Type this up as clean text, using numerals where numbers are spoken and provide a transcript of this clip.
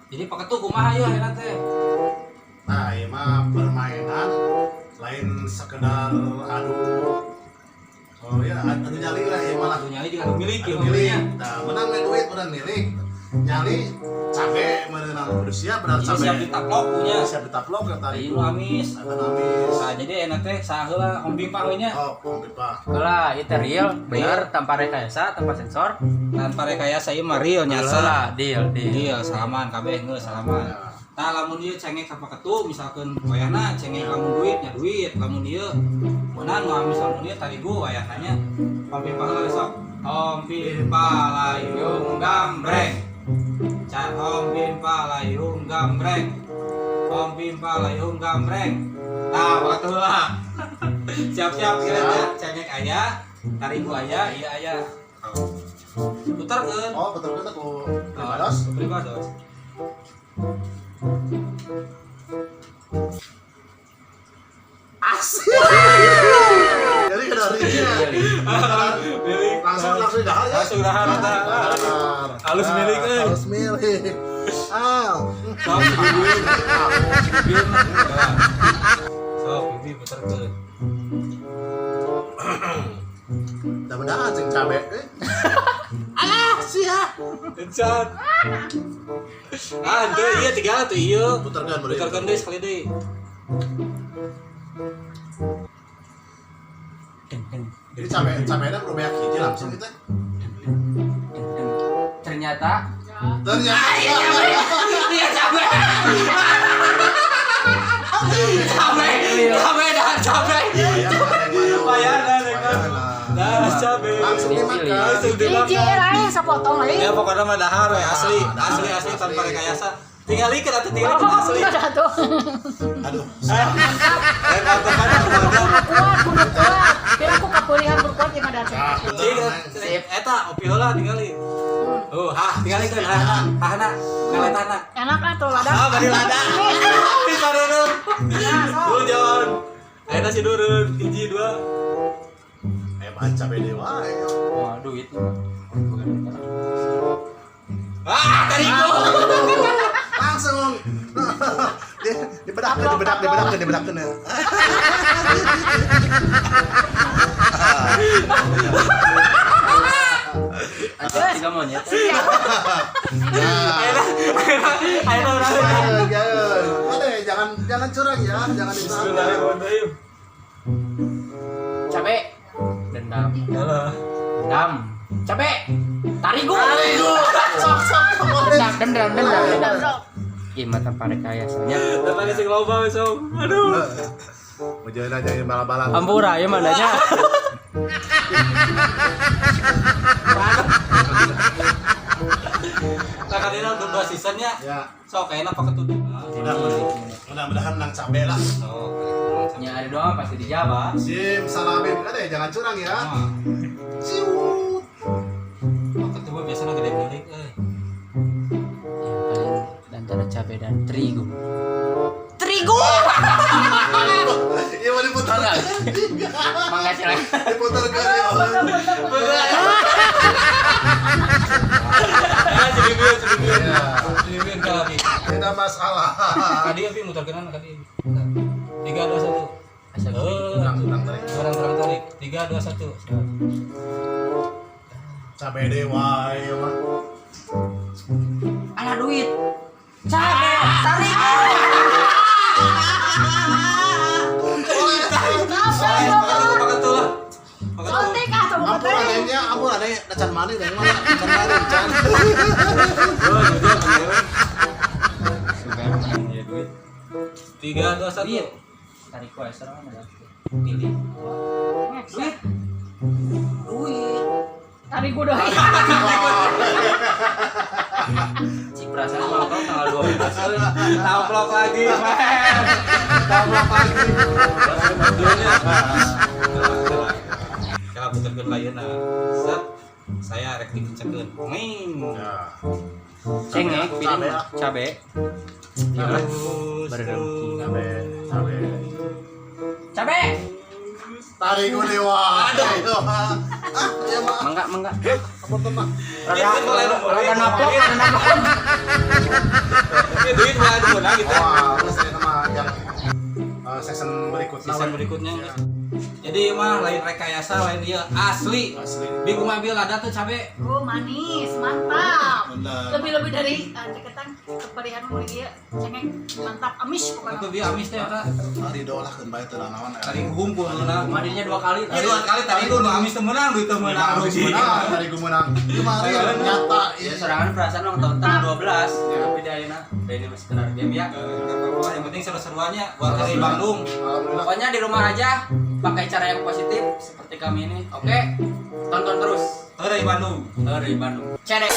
Jadi Pak Ketu kumaha ya ayeuna teh? Nah, ieu mah permainan lain sekedar adu, oh ya, adu nyali lah ieu malah. Adu nyali juga adu milik Adu ya milik. Maksudnya. Nah, menang we duit, menang milik. Nyali cabe meunang kudu siap benar Jadi cabe. Siap ditaplok punya. Siap ditaplok ya tadi. Ieu nu amis. Eta nu amis. Nah, jadi enak teh saheula hompimpa we nya. Oh, hompimpa. Lah, itu real, bener, tanpa rekayasa, tanpa sensor. Tanpa rekayasa ieu mah real nyasa. Lah, deal, deal. Deal salaman kabeh geus salaman. Ya. Tah, lamun ieu cengek ka Pak Ketu misalkeun wayahna cengek lamun duit nya duit, lamun ieu meunang nu amis, lamun ieu tarigu wayahna nya. Hompimpa heula sok. Hompimpa layung gambreng. Cat hompimpa layung gambreng. Hompimpa layung gambreng. Tah, Pak Ketu lah. Siap-siap kira nya cengek aya, tarigu aya, ieu aya. Putarkeun. Oh, betul betul ku pribados. Pribados. Asik. Jadi kada rincinya. Milik. Langsung langsung dahar ya. Langsung dahar, eta. Dahar. Halus milik, euy. Halus milik. Ah. Sok si Bibi. Si Bibi. Sok Bibi putarkeun. Mudah-mudahan sing cabe eh. Alah, sia. Encan. Ah, henteu ieu tiga tuh ieu. Putarkeun boleh. Putarkeun deui sekali deui. Deng, deng, Jadi cabe cabena kudu beak hiji langsung gitu. deng, deng. Ternyata Ternyata Iya cabe. Cabe, cabe dan cabe. Bayar dan Dah cabe. Langsung dimakan. Langsung Hiji dimakan. lain sapotong lain. Ya pokoknya mah dahar we asli, Dahar, asli asli tanpa asli. rekayasa. Tinggal ikan atau tinggal ikan Oh, asli. ada tuh. Aduh. Eh, mantap banget. Kuat, kudu kuat. Biar aku kapulihan berkuat di madar. Ah, Cing, eta opi heula tingali. Oh, hah, tingali kan hah, hah na, ngaletana. Enak lah tuh lada. Ah, bari lada. Di pareum. Nah, sok. Tuh jalan. Ayeuna si durun, hiji dua. Eh, bahan cabe dewa. Wah, duit. Bukan duit. Ah, tarigu. Langsung. Dibedakeun, dibedak, dibedakeun, dibedakeun. Anjing tiga monyet. Nah. Ayeuna, ayeuna urang. Jangan, jangan. Jangan jangan curang ya, jangan ditahan. Bismillahirrahmanirrahim. Cabe. Dendam. Yalah. Dendam. Cabe. Tarigu. Tarigu. Sok sok. Dendam, dendam, dendam, dendam. Sok. Ih, mata rekayasanya. Datangnya sing loba we sok. Aduh. Mau jalan aja bala-bala. Ampura ya mananya. Nah, kadina udah dua seasonnya. Ya, Sok kayaknya Pak Ketut. mudah-mudahan menang cabe lah. Sok. Ya ada doa pasti dijawab. Sim salabim, ada ya, jangan curang ya. Nah, Siut. Pak Ketut mah biasanya gede milik euy. Yang paling antara cabe dan terigu. Terigu. Iya mau diputar. Makasih lagi. Diputar ke ya. Ah, si Bibi, si Bibi. Iya. Si Bibi enggak lagi. Tidak masalah. Tadi Abi muter kenan tadi. 3 2 1. Asal Eh, Kurang kurang tarik. kurang kurang tarik. 3 2 1. Cabe dewa ya mah. Alah duit. Cabe, tarigu. Pak Ketu lah. Pak Ketu. Sontek ah tuh Ampun anehnya, ampun aneh, can mani deh mah, can mani, can. Oh, jujur, jujur. Suka menang Ya duit. 3 2 1. Duit. Tarigu aja serang ada. Pilih. Duit. Duit. Tarigu deui. Ciprasa ulang tahun tanggal 12 euy. Taplok lagi, men. Taplok lagi. Dulunya. Kalau puterkeun layeuna. Set. Saya rek dikecekeun. Ming. Ya. Cengek, pilih Cabe lah. cabe. Iya lah. Terus, Baru terus. Cabe, cabe. Cabe. Tarigu dewa. Aduh. Ah, ya mah. Mangga, mangga. Apa tenang? Rada rada naplok, rada naplok. Ini duit mah anu meunang gitu. Wah, terus saya nama yang season berikutnya. Season berikutnya. Jadi mah lain rekayasa, lain dia asli. Asli. Bi, kumaha, Bil, ada tuh cabe? Oh, manis, mantap. Bener. Lebih-lebih dari ceketan keperihan mulai ieu cengek mantap amis pokoknya. Itu bi amis teh eta. Ari doa lah keun bae teu nanaon. Tadi humpul meunang. Mandinya dua kali. Iya, dua kali tadi gua nu amis teu meunang, duit teu meunang. Amis Rugi. menang, tadi gua menang. Ieu mah real nyata Ya ieu. sorangan perasaan ulang tahun tanggal 12. Tapi di ayeuna, ini masih sekedar game ya. Nggak apa-apa, yang penting seru-seruannya buat dari Bandung. Alhamdulillah. Pokoknya di rumah aja pakai cara yang positif seperti kami ini. Oke, tonton terus Dari Bandung. dari Bandung. Cedek.